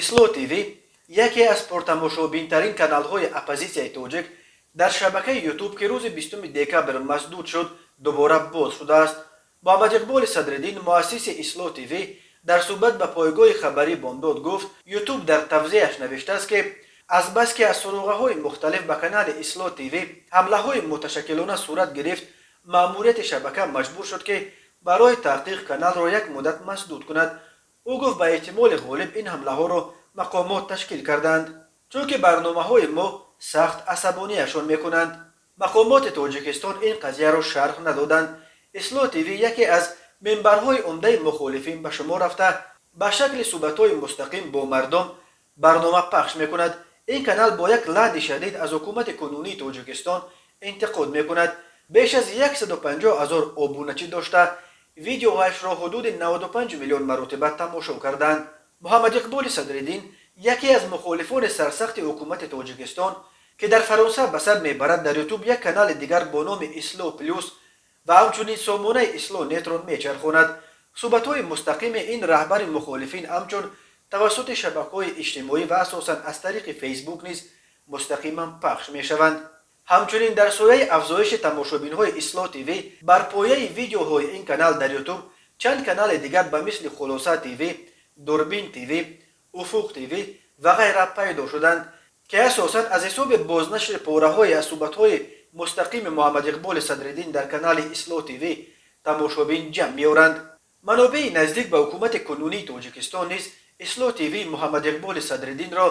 Ислоҳ ТВ, яке аз пуртамошобинтарин каналҳои оппозитсияи тоҷик дар шабакаи Ютуб, ки рӯзи 20 декабр масдуд шуд, дубора боз шудааст. Муҳаммадиқболи Садриддин, муассиси Ислоҳ ТВ, дар суҳбат ба пойгоҳи хабарӣ Бомдод гуфт, Ютуб дар тавзеҳаш навиштааст, ки азбаски аз суроғаҳои мухталиф ба канали Ислоҳ ТВ ҳамлаҳои муташаккилона сурат гирифт, маъмурияти шабака маҷбур шуд, ки барои таҳқиқ каналро як муддат масдуд кунад. Ӯ гуфт, ба эҳтимоли ғолиб ин ҳамлаҳоро мақомот ташкил карданд, чунки барномаҳои мо сахт асабонияшон мекунанд. Мақомоти Тоҷикистон ин қазияро шарҳ надоданд. Ислоҳ ТВ яке аз минбарҳои умдаи мухолифин ба шумор рафта, ба шакли суҳбатҳои мустақим бо мардум барнома пахш мекунад. Ин канал бо як лаҳни шадид аз ҳукумати кунунии Тоҷикистон интиқод мекунад. Беш аз 150 ҳазор обуначӣ дошта, видеоҳояшро ҳудуди 95 миллион маротиба тамошо карданд. Муҳаммадиқболи Садриддин, яке аз мухолифони сарсахти ҳукумати Тоҷикистон, ки дар Фаронса ба сар мебарад, дар Ютуб як канали дигар бо номи Ислоҳ Плюс ва ҳамчунин сомонаи Ислоҳ Нетро мечархонад. Суҳбатҳои мустақими ин раҳбари мухолифин ҳамчун тавассути шабакаҳои иҷтимоӣ ва асосан аз тариқи Фейсбук низ мустақиман пахш мешаванд. Ҳамчунин дар сояи афзоиши тамошобинҳои Ислоҳ ТВ бар пояи видеоҳои ин канал дар Ютуб чанд канали дигар ба мисли Хулоса ТВ, Дурбин ТВ, Уфуқ ТВ ва ғайра пайдо шуданд, ки асосан аз ҳисоби бознашри пораҳое аз суҳбатҳои мустақими Муҳаммадиқболи Садриддин дар канали Ислоҳ ТВ тамошобин ҷамъ меоранд. Манобеи наздик ба ҳукумати кунунии Тоҷикистон низ Ислоҳ ТВ Муҳаммадиқболи Садриддинро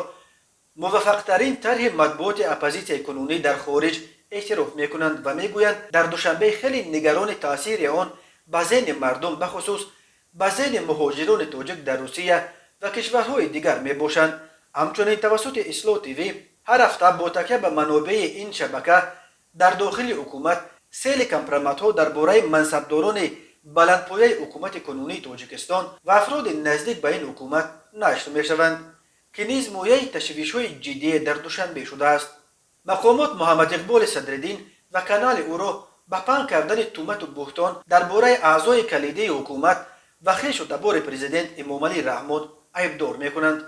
муваффақтарин тарҳи матбуоти оппозитсияи кунунӣ дар хориҷ эътироф мекунанд ва мегӯянд, дар Душанбе хеле нигарони таъсири он ба зеҳни мардум, бахусус ба зеҳни муҳоҷирони тоҷик дар Русия ва кишварҳои дигар мебошанд. Ҳамчунин тавассути Ислоҳ ТВ ҳар ҳафта бо такя ба манобеи ин шабака дар дохили ҳукумат сели компроматҳо дар бораи мансабдорони баландпояи ҳукумати кунунии Тоҷикистон ва афроди наздик ба ин ҳукумат нашр мешаванд, ки низ мояи ташвишҳои ҷиддие дар Душанбе шудааст. Мақомот Муҳаммадиқболи Садриддин ва канали ӯро ба паҳн кардани тӯҳмату буҳтон дар бораи аъзои калидии ҳукумат ва хешу табори президент Эмомалӣ Раҳмон айбдор мекунанд.